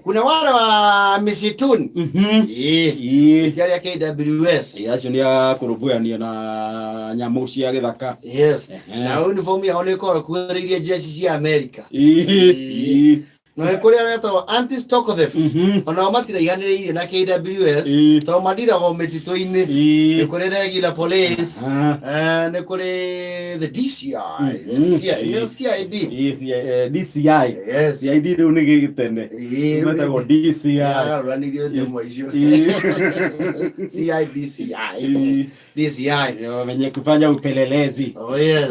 Kuna wale wa misituni. Ĩĩ. Arĩa KWS. Ĩĩ, acio nĩ a kũrũmbũyania na nyamũ cia gĩthaka. Yes. Na uniform yao nĩ ĩkoragwo ĩkuhĩrĩirie jeshi cia America. Na nĩ kũrĩ arĩa metagwo anti stock theft. Onao matiraihanĩrĩirie na KWS tondũ madiragwo mĩtitũ-inĩ. Nĩ kũrĩ regular police. Nĩ kũrĩ the DCI. CI, nĩyo CID. Ĩĩ, DCI. Yes. CID rĩu nĩ gĩtene. Ĩĩ, rĩu Metagwo DCI. Yagarũranirio ndemwa icio. CIDCI. DCI. Ndio wenye kufanya upelelezi. Oh yes.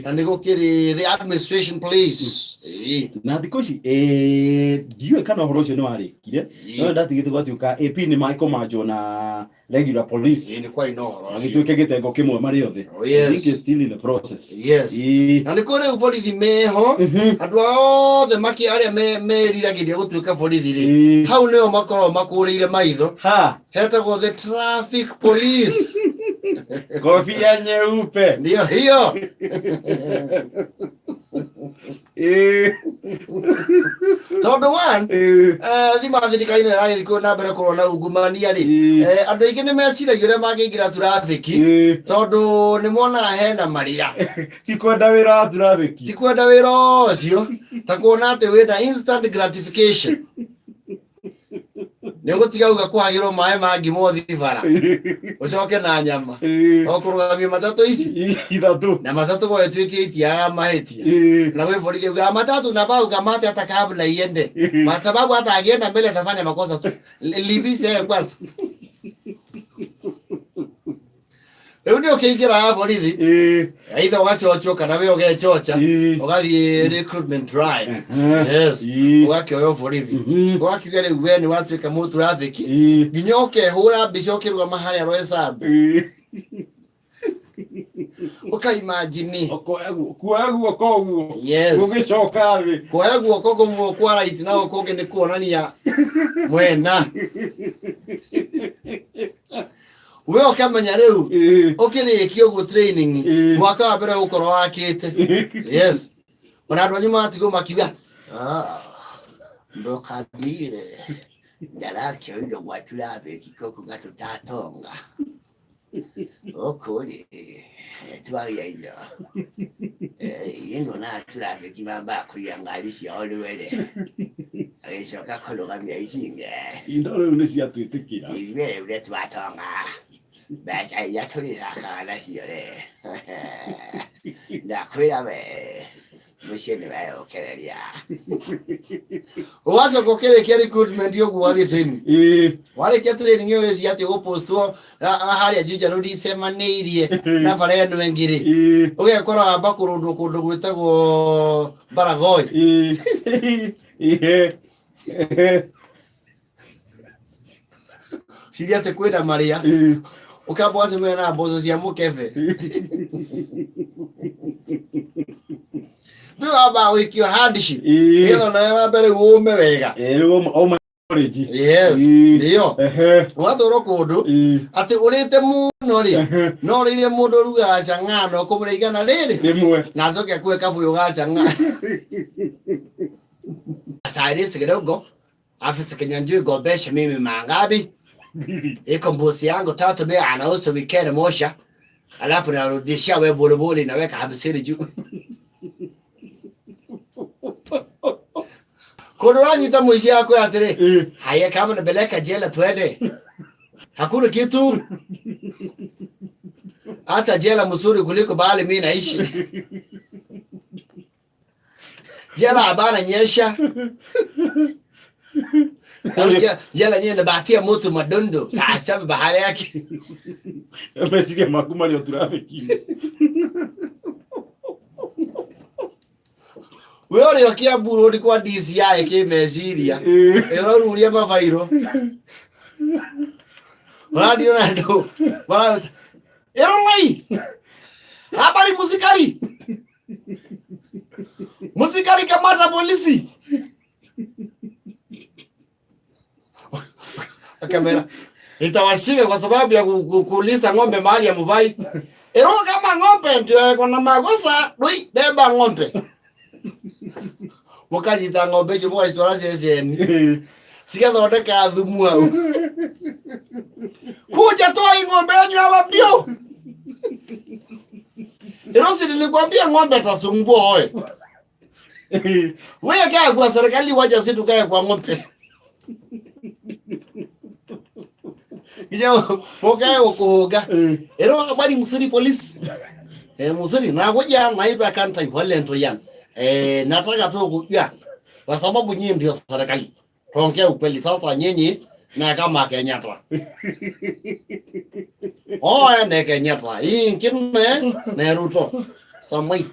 Na nĩ gũkĩrĩ the administration police. Ĩĩ. Na thikũ ici ndiũĩ kana ũhoro ũcio nĩ warĩkire, no ndatigĩte gwatuĩka AP nĩ makũmanjwo na regular police. Ĩĩ, nĩ kwarĩ na ũhoro ũcio. Magĩtuĩke gĩtengo kĩmwe marĩ othe. Oh, yes. I think it's still in the process. Yes. Na nĩ kũrĩ rĩu borithi meho andũ othe makĩ arĩa meriragĩria gũtuĩka borithi rĩ, hau nĩho makoragwo makũrĩire maitho. Ha. Hetagwo the traffic police. Kofia nyeupe. Ndio hiyo. Tondũ one, thima thirikari-inĩ ĩragĩthiĩ kũu na mbere kũrũa na ungumania rĩ, andũ aingĩ nĩ meciragia ũrĩa mangĩingĩra traffic, tondũ nĩ monaga hena marĩa. Ti kwenda wĩra wa traffic. Ti kwenda wĩra ũcio, ta kuona atĩ wĩna instant gratification. Nĩ ũgũtiga uga kũhagĩrwo maĩ ma ngima ũthiĩ bara ũcoke na nyama o kũrũgamia matatũ ici ithatũ na matatũ kwa ĩtuĩke itiaga mahĩtia na gwĩ borithi uga matatu nafaa ukamate hata kabla iende, kwa sababu hata akienda mbele atafanya makosa tu. Lipisha yeye kwanza. Rĩu nĩ ũkĩingĩra borithi, either ũgachochwo kana we ũgechocha, ũgathiĩ recruitment drive. Yes. Ũgakĩoywo borithi, ũgakiuga rĩu we nĩ watuĩka mũturathiki, nginya ũkehũra mbica ũkĩrũgama harĩa Roysambu, ũkaimajini. Kuoya guoko ũguo. Yes. Gũgĩcoka thĩ. Kuoya guoko kũmwe kwa right na gũkũ kũngĩ nĩ kuonania mwena. We ũkamenya rĩu ũkĩrĩkia ũguo training, mwaka wa mbere ũgũkorwo wakĩte. Yes. Ona andũ anyu magatigwo makiuga, "Ah, ndũkamire ndarakĩoindo gwa traffic kũkũ gatũtatonga gũkũ rĩ twagia indo ino na traffic mambaga kũiga ngari ciao rwere agĩcoka kũrũgamia ici ingĩ." Indo rĩu nĩ ciatwĩtĩkĩra. Ithuĩ rĩu nĩ twatonga, mbeca iria tũrĩthakaga nacio rĩ, ndakwĩra we mũciĩ nĩ weyũkĩrĩria. Ũgacoka ũkĩrĩkia recruitment ũguo wathiĩ training, warĩkia training ĩyo wĩciria atĩ ũgũpostwo harĩa Juja Road icemanĩirie na bara ĩno ĩngĩ rĩ, ũgekora wamba kũrũndwo kũndũ gwĩtagwo Baragoi. Ĩĩ. Ĩĩ. Ciria atĩ kwĩna marĩa ũkamba ũgacemania na mboco cia mũkebe. Rĩu wambaga gũikio hardship nĩgetha onawe wambe rĩu ũme wega. Ĩĩ, rĩu auma college. Yes. Nĩyo ũgatwarwo kũndũ atĩ ũrĩte mũno rĩ, no ũrĩire mũndũ ũrugaga chang'aa na ũkũmũrĩa igana rĩrĩ rĩmwe na acoke akue kabũyũ ga chang'aa. Sairisi kidogo afisa Kinyanjui gombeshe mimi mangapi iko mbuzi yangu tatu mia anauza weekend moja, alafu narudishia we bulubuli naweka 50 juu. Kũndũ ũranyita mũici akwĩra atĩrĩ, haya, kama nipeleka jela twende, hakuna kitu, hata jela mzuri kuliko bali mi naishi. Jela habana nyesha. Jela nyewe nabatia moto madondo saa 7 bahari yake. Meciria maku marĩ o traffic-inĩ. We ũrĩa Kiambu Road kwa DCI kĩmeciria ĩroruria mabairũ ũrandio na andũ marauta ĩrũmai habari musikari musikari kamata polisi akamera itawashika kwa sababu ya kuuliza ng'ombe mahali ya muvai ero kama ng'ombe ndio iko na makosa dui beba ng'ombe. Mũkanyita ng'ombe icio mũgacitwara ceceni cigathondeka thumu hau. Kuja toa hii ng'ombe yenyu hapa mbio. Erosi, nilikwambia ng'ombe atasumbua oe. Wewe kaa kwa serikali, wacha sisi tukae kwa ng'ombe. Nginya mukae kuhuga. Ero habari msuri polisi. Msuri nakuja, naitwa Kanta Wale Ntoyan. Nataka tu kujua kwa sababu nyinyi ndio serikali. Tuongee ukweli sasa, nyinyi na kama Kenyatta. Oh, ne Kenyatta. Hii ingine ne Ruto. Samoi.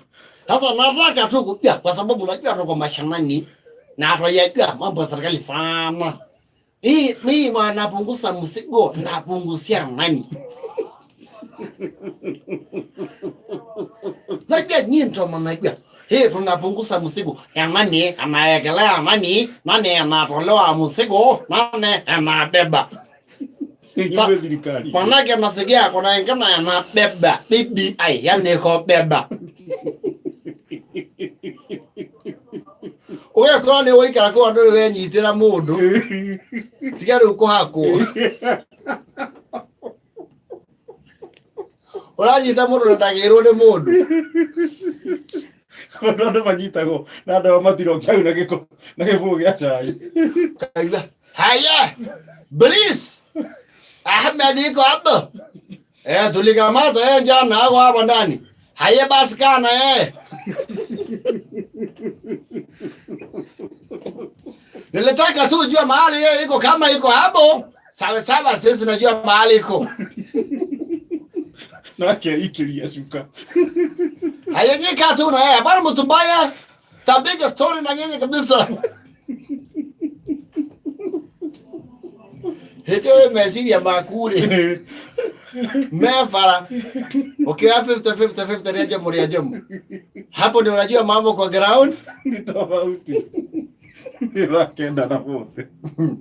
Sasa nataka tu kujua kwa sababu najua tuko mashinani na hatujajua mambo ya serikali sana. Hii mimi napunguza mzigo, napunguzia nani? Najua nyinyi ndio mnajua. Hii tunapunguza mzigo ya nani anaekelea nani, nani anatolewa mzigo, nani anabeba. Inyuĩ thirikari. Manake nasikia kuna wengine anabeba BBI, yani kubeba. Ũgekora nĩ ũikara kũu andũ rĩu wenyitĩra mũndũ tiga rĩu kũhakwo ũranyita mũndũ na ndagĩrwo nĩ mũndũ. Tondũ andũ manyitagwo na andũ matirokĩa na gĩko na gĩbũyũ gĩa cai. Kaigua haya please Ahmed iko hapo tulikamata jana ako hapa ndani. Haya basi kana. Nilitaka tu jua mahali yeye iko, kama iko hapo sawa sawa, sisi najua mahali iko. Na akeikĩria cuka. Haya nyika tu na yeye, hapana mtu mbaya, tapiga story na nyinyi kabisa. Hĩndĩ ĩyo meciria maku rĩ me bara ũkĩoya 50 50 50 rĩa njemu rĩa njemu, hapo ndio unajua mambo kwa ground Nĩ tofauti. Nĩ thaa 9 na 40.